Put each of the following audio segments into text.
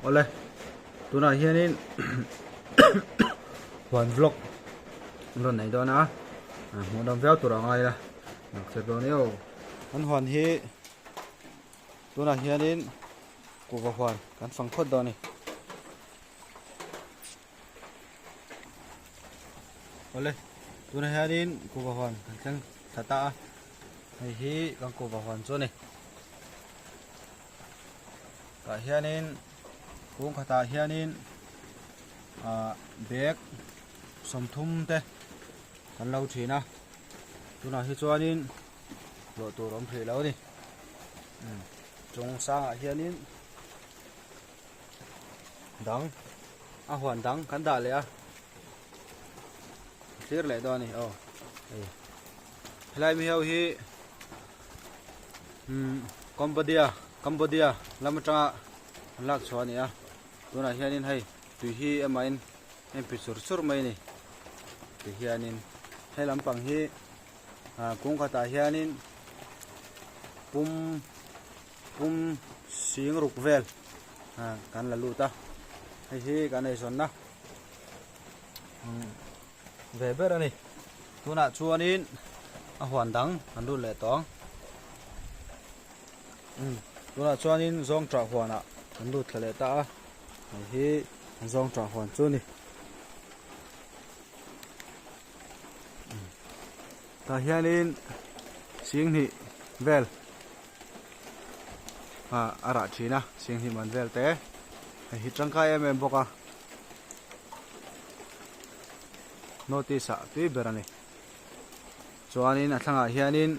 Awle tunah hianin huan vlog an rawn nei dawn a hmuh dam viau tur a ngai a nak dawn eo an huan hi tunah hianin kuhva huan kan fang phawt dawn a ni. Awle tunah hianin kuhva huan kan thleng thla ta a hei hi kan kuhva huan chu a ni tah hianin kung khatah hianin ah bag sawmthum te kan lo thin a tunah hi chuanin hlawh tur a awm theih lo a ni chung sangah hianin. Dang a huan dang kan dah leh a thlir leh dawn a ni aw hei helai mi ho hi umm Cambodia Cambodia lam atanga an lak chhuah a ni a tunah hianin hei tui hi emahin a inpe chur chur mai a ni ti hianin he lampang hi ah kung khatah hianin pum. Pum sing ruk vel kan la lut a, hei hi kan eizawnna ve ber a ni. Tunah chuanin a huan dang kan lut leh tawh ang. Tunah chuanin zawngṭah huanah kan lut thla leh ta a, hei hi zawngṭah huan chu a ni. Tah hianin sing hnih vel. Ah a rah thin a singhnih man vel te hei hi tangkai em em bawk a notice ah tui ber a ni chuanin a thlangah hianin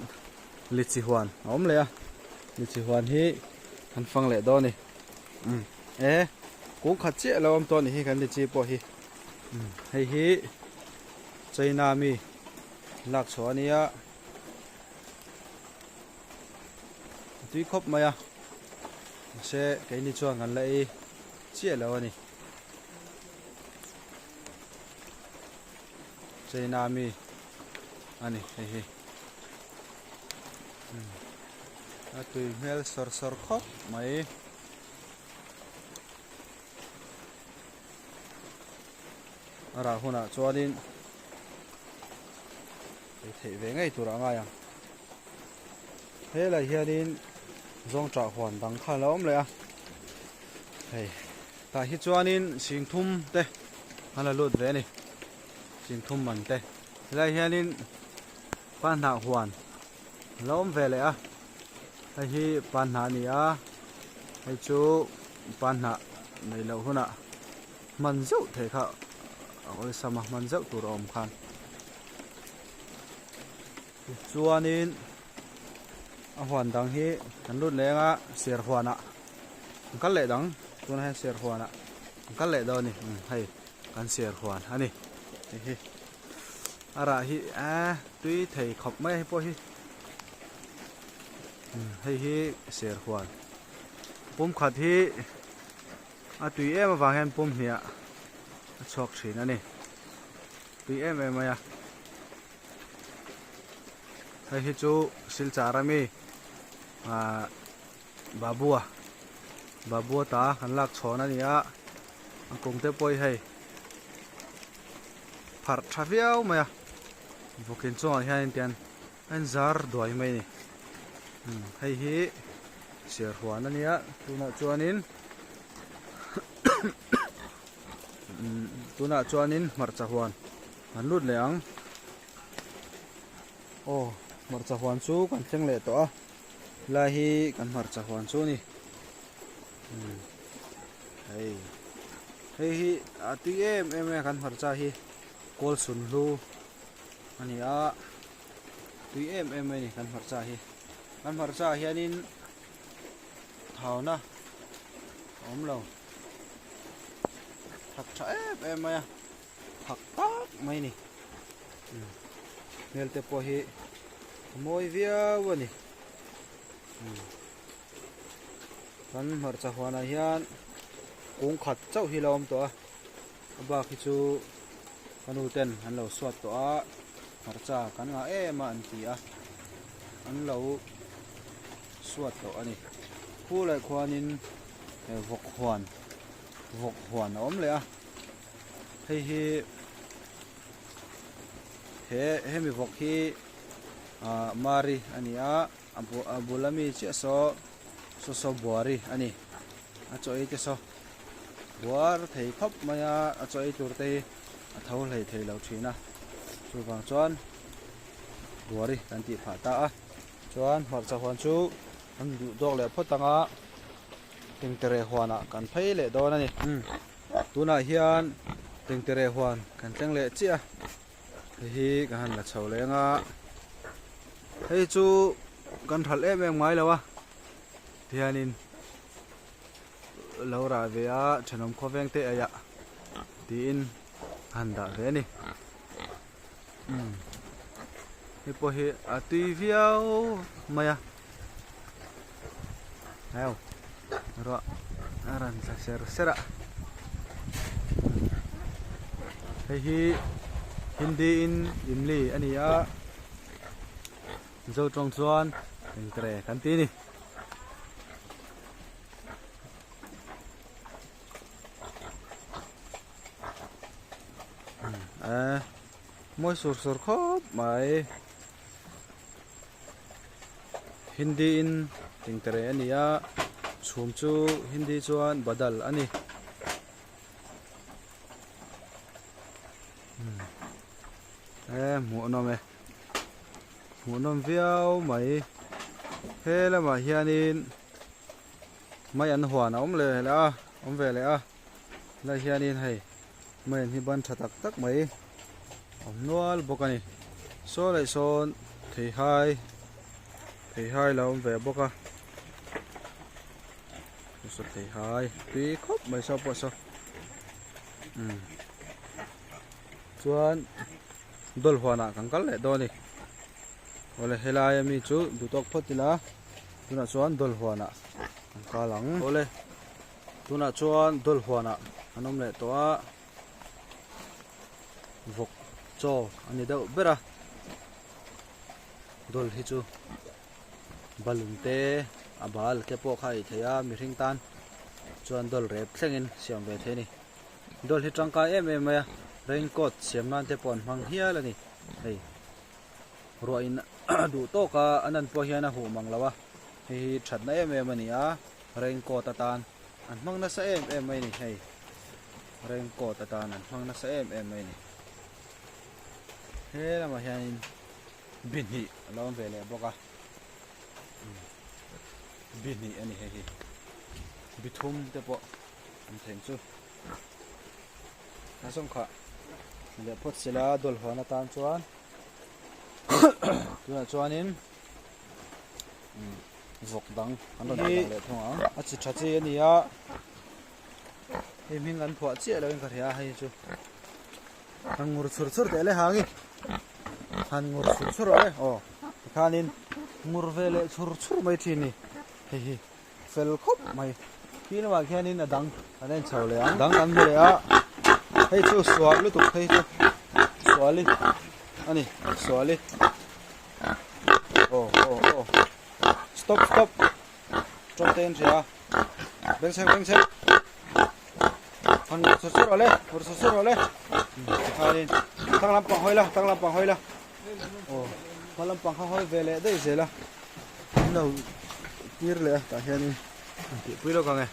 lichi huan a awm leh a lichi huan hi an fang leh dawn a ni umm e kung khat chiah lo awm tawh a ni hi kan lichi pawh hi umm hei hi china mi lak chhuah a nia. A tui khawp mai a mahse keini chuan kan la ei chiah lo a ni China mi a ni hei hi a tui hmel sawr sawr khawp mai. A rah hunah chuanin ei theih ve ngei tur a ngai ang. Helai hianin zawngṭah huan dang kha a lo awm leh a, hei tah hi chuanin singthum te a la lut ve a ni, singthum man te. Helai hianin panhnah huan a lo awm ve leh a, hei hi panhnah a ni a, hei chu panhnah neih loh hunah hman zeuh theih kha a awlsam a, hman zeuh tur a awm khan. Tichuanin a huan dang hi kan lut leh anga ser huanah an kal leh dang tunah hian ser huanah an kal leh dawn a ni hei kan ser huan a ni hei hi a rah hi eh tui thei khawp mai a hei pawh hi hei hi ser huan pumkhat hi a tui em avang hian pum hniah a chhuak thin a ni tui em em mai a. Hei hi chu Silchar ami ahh Babua Babua ta kan lak chhawn a ni a a kung te pawh hi hei pharh tha viau mai a vawkin chungah hian tian a inzar duai mai a ni hei hi serhuan a nia tunah chuanin tunah chuanin hmarcha huan. An lut leh ang. Aw hmarcha huan chu kan thleng leh tawh a helai hi kan hmarcha huan chu a ni hei hei hi a tui em em a kan hmarcha hi kawl sun hlu a ni a tui em em mai a ni kan hmarcha hi kan hmarcha ah hianin thauna a awm lo thak tha em em mai a. Thak tak mai a ni hmel te pawh hi a mawi viau a ni kan hmarcha huanah hian kung khat chauh hi la awm tawh a a bak hi chu ka nu ten an lo suat tawh a hmarcha kan ngah em a an ti a an lo suat tawh a ni khu leh khuanin vawk huan. Vawk huan a awm leh a hei hi he hemi vawk hi ah mari a ni a a bu a bul ami chiah saw saw saw buari a ni a chaw ei te saw buar thei khawp mai a a chaw ei tur te hi a tho hlei thei lo thin a chuvang chuan buari kan tih phah ta a chuan hmarcha huan chu an duh tawk leh phawt ang a. Tengtere huanah kan phei leh dawn a ni. Tunah hian Tengtere huan kan thleng leh chiah a, hei hi kan han la chho leh anga hei chu kan hralh em em ngai lo a tihianin lo rah ve a thenawm khawveng te aiah tiin a han dah ve a ni. Hei pawh hi a tui viau mai a. Heu ruah a rawn tla ser ser a hei hi hindi in imli a ni a mizo tawng chuan engtre kan ti a ni. Mawi sur sur khawp mai. Hindi in tingtere a ni a chhum chu hindi chuan badal a ni e hmuhnawm e hmuhnawm viau mai he lamah hianin mai an huan a awm leh leh a awm ve leh a helai hianin hei mai an hi ban tha tak tak mai awm nual bawk a ni saw leh sawn theihai theihai la awm ve bawk a saw theihai tui khawp mai saw pawh saw umm chuan dawl huanah kan kal leh dawn a ni awle helai ami chu duhtawk phawt ila tunah chuan dawl huanah kan kal ang awle. Tunah chuan dawl huanah an awm leh tawh a, vawk chaw a ni deuh ber a, dawl hi chu balun te a bal te pawh kha a ei theih a mihring tan chuan dawl rep thlengin siam ve thei a ni. Dawl hi tangkai em em mai a, raincoat siam nan te pawh an hmang hial a ni hei. Ruah in duh tawk a a nan pawh hian a huh mang lo a, hei hi thatna em em a ni a. Raincoat atan an hmang nasa em em mai a ni hei raincoat atan an hmang nasa em em mai a ni he lamah hianin bi hnih a lo awm ve leh bawk a bi hnih a ni hei hi bi thum te pawh an thleng chu a zawng kha leh phawt sela dawl hawn atan chuan tunah chuanin. Vawk dang an rawn dah leh thung ang. A chi tha chi a ni a, hei hming an phuah chiah lo in ka hria a hei chu. Han ngur chhur chhur teh le hang i, han ngur chhur chhur rawh le aw tikhanin ngur ve leh chhur chhur mai thin ni hei hi fel khawp mai. Khi lamah khianin a dang kan en chho leh ang, dang kan hmu leh a, hei chu sual lutuk phei chu suali a ni suali. Aw aw aw stop stop tawng te in hria beng chheng beng chheng han ngur chur chur awle ngur chur chur awle tikhanin tang lampang hawi la tang lampang hawi la aw hma lampang kha hawi ve leh daih zel a an lo tir leh a tah hianin an tih pui lawk ang e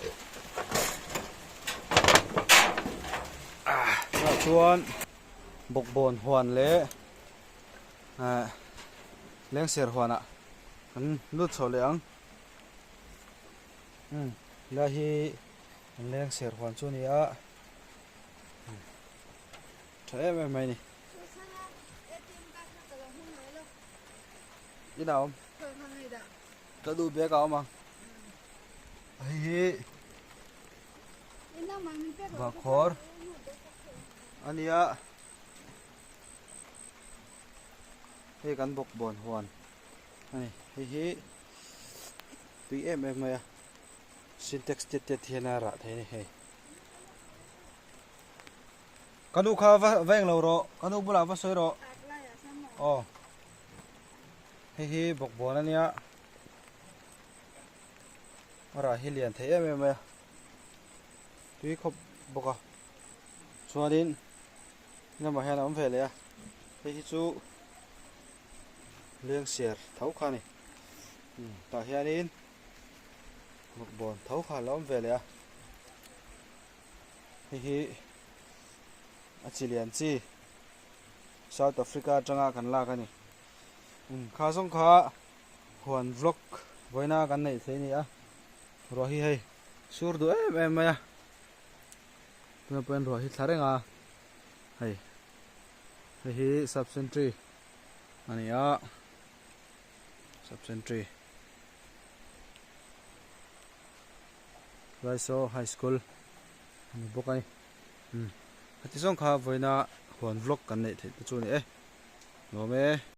ah chuan bawkbawn huan leh Ehh lengser huanah kan lut chho leh ang umm helai hi an lengser huan chu a ni a tha em em mai a ni inah a awm ka duh bag ah a awm ang hei hi bahkhawr a ni a. Hei kan bawkbawn huan a ni hei hi tui em em mai a sintex tiat tiat hian a rah thei a ni hei ka nu kha va va englo rawh ka nu bulah va sawi rawh aw hei hi bawkbawn a nia a rah hi lian thei em em mai a. tui khawp bawk a chuanin lamah hian a awm ve leh a hei hi chu lengser tho kha a ni tah hianin bawkbawn tho kha a lo awm ve leh a hei hi a chi lian chi South Africa atanga kan lak a ni kha zawng kha huan vlog vawiina kan neih theih a ni a ruah hi hei sur duh em em mai a tunah pawh hian ruah hi thla reng a hei hei hi sub centre a ni a sub centre Laisaw high school a ni bawk a ni umm heti zawng kha vawiina huan vlog kan neih theih te chu a ni e nuam e.